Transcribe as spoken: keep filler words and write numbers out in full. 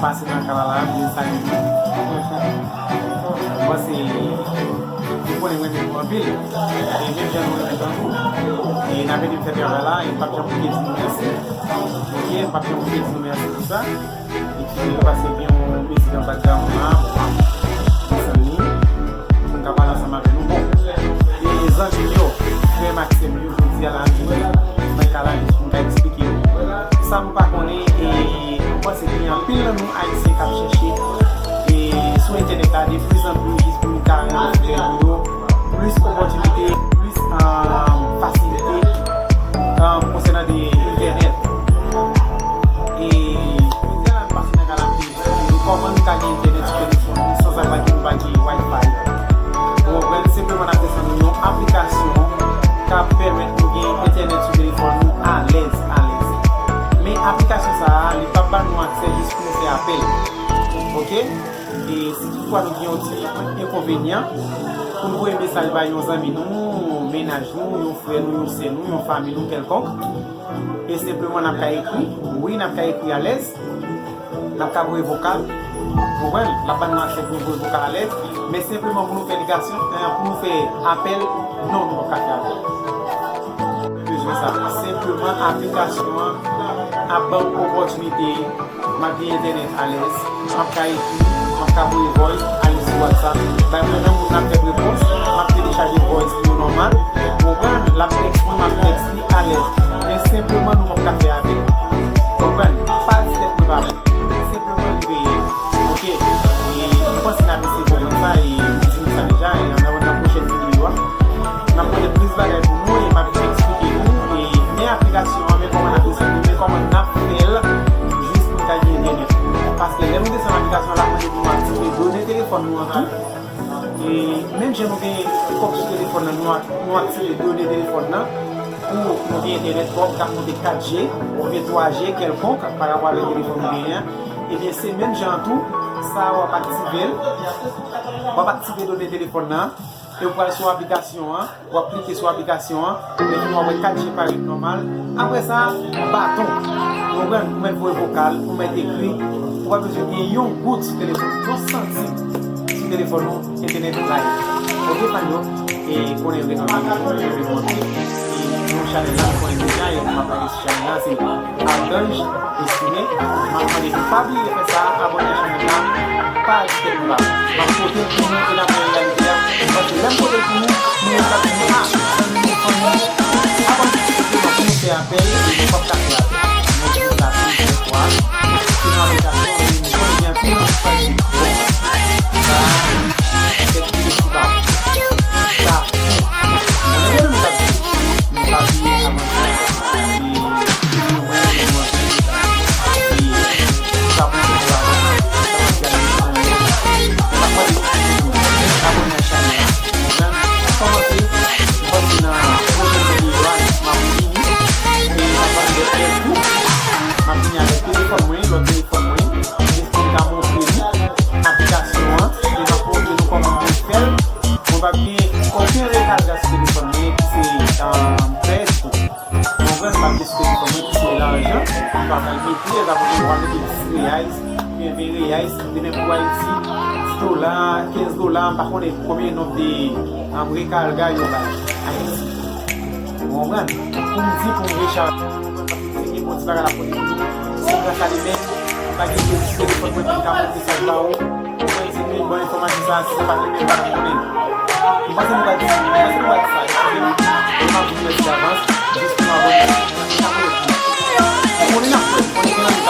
Pase nan kay la, la, vin salye nou. Mwen se, nou konnen mwen renmen nou anpil. E menm jan nou renmen nou tou. E n ap ede m fè travay la, e m p ap janm oubli di nou mèsi. Ok, m p ap janm oubli di nou mèsi pou sa. Eskize nou paske gen yon mizik nan background la. Mezanmi, pou m ka pale ansanm avè nou. Bon, e zanmi m yo, frè m ak sè m yo, jodi a la, m vini nan kay la jis pou m ka eksplike nou sa nou pa konnen, e m panse gen anpil nan nou Ayisyen k ap chèche, e sou entènèt la, de plis an plis, jis pou nou ka rann frè nou yo plis opòtinite, plis, ah, fasilite, ah, konsènan de entènèt. E jodi a la, m pase nan kay la, m te di nou kòman nou ka gen entènèt sou telefòn nou san sa pa gen, nou pa gen Wi-Fi. Ou konprann? Senpleman, n ap desann nou yon aplikasyon k ap pèmèt nou gen entènèt sou telefòn nou alèz, alèz. Men aplikasyon sa a, li p ap ban nou aksè jis pou nou fè apèl. Ok? E si toutfwa nou gen yon ti enkonvenyan pou n voye mesaj bay yon zanmi nou, mennaj nou, yon frè nou, yon sè nou, yon fanmi nou kèlkonk, e senpleman n ap ka ekri, wi, n ap ka ekri alèz, n ap ka voye vokal, ou konprann? L ap ban nou aksè pou nou voye vokal alèz, men senpleman pou nou fè ligasyon, eh, pou nou fè apèl, non, nou p ap ka fè apèl. Bezwen sa. Senpleman, aplikasyon an ap ban m opòtinite, m ap gen entènèt alèz, m ap ka ekri, m ap ka voye voice, ale sou WhatsApp, bay mwen nan moun n ap fè repons, m ap telechaje voice li yo nòmal, ou konprann? L ap tèks mwen, m ap tèks li alèz. Men senpleman, nou p ap ka fè apèl. Ou konprann? Pa di tèt mwen pa bon. Senpleman, li veye. Ok? E m panse n ap eseye konprann sa, e m di nou sa deja, e nan, nan pwochèn videyo a, m ap pote plis bagay pou nou, e m ap eksplike nou, e men aplikasyon an, men kòman n ap desann li, men kòman n ap fè l, jis pou n ka gen entènèt. Paske lè nou desann aplikasyon an, l ap mande pou nou aktive done telefòn nou an tou. E menm jan nou gen kòb sou telefòn nan, nou ak-, nou aktive done telefòn nan pou nou gen entènèt kòb k ap monte kat G oubyen twa G kèlkonk pa rapò avèk telefòn nou genyen an. Ebyen, se menm jan an tou, sa a w ap aktive l, w ap aktive done telefòn nan, e w pral sou aplikasyon an, w ap klike sou aplikasyon an, lè fini w ap wè kat G parèt nòmal. Apre sa, baton. Ou konprann? Ou mèt voye vokal, ou mèt ekri, ou pa bezwen gen yon goud sou telefòn, yon santim sou telefòn ou, entènèt la ye. Ok, fanmi yo, e konnen yo gen nan videyo, yo gen monte, e nou chanèl la, nou konnen deja, e m ap pale sou chanèl la, se Archange Estimé. M ap mande nou pa bliye fè sa, abòne ak chanèl la, pa di tèt nou pa bon. M ap pote l pou nou e n ap wè reyalite a. Paske lè m pote l pou nou, nou menm n ap di nou, a, zanmi nou, fanmi nou, abòne ak chanèl la pou nou fè apèl, e nou p ap ka fè apèl. Nou di sa plizyè fwa. Se yon aplikasyon, e nou konnen gen anpil moun ki pa di, bon, sa, tèt ki sou ba. Sa fou. Mwen menm, m ap di, nou pa bliye abòne. Mwen pa gen okenn rekalga sou telefòn mwen ki se, um, pèdi. Mwen vrèman pa gen sou telefòn mwen ki se lajan. Mwen pa pral mete, sa vle di mwen mete dis reais, oubyen ven reais, demen pou Ayiti, dis dola, kenz dola, m pa konnen konbyen nonb de, um, rekalga yo bay Ayiti. Ou konprann? Pou m di, pou m rechaje, ou konprann, paske se gen bon ti bagay la pote pou nou. Se gras a li menm, pa gen telefòn mwen pou m ka pote mesaj ba ou. Ou konprann, se menm bon enfòmasyon sa, si se pa te menm, m pa t ap konnen. M panse nou va di, m panse nou va di sa, eskize m, e m ap di nou mèsi davans, jis pou nou abòne. Ou konnen n ap fè, ou konnen gen anvi.